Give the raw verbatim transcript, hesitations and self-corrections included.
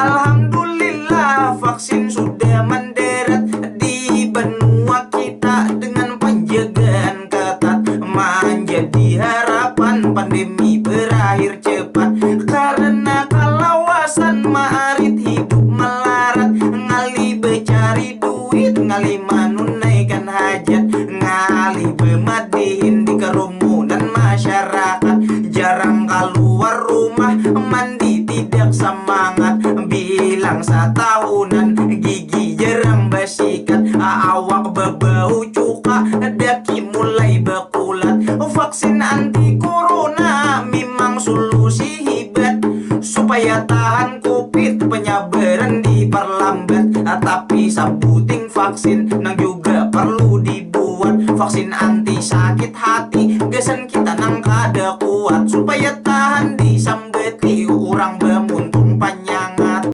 Alhamdulillah, vaksin sudah mendarat di benua kita dengan penjagaan ketat, menjadi harapan pandemi berakhir cepat. Karena kalawasan maarit hidup melarat, ngalih becari duit, ngalih manunaikan hajat, ngalih bemadihin di kerumunan masyarakat. Jarang keluar rumah, mandi tidak semangat, bilang satahunan gigi jarang basikat, awak bebau cuka, daki mulai bekulat. Vaksin anti corona memang solusi hibat supaya tahan covid, penyebaran diperlambat. Tapi sabuting vaksin nang juga perlu dibuat, vaksin anti sakit hati, gasan kita nang kada kuat supaya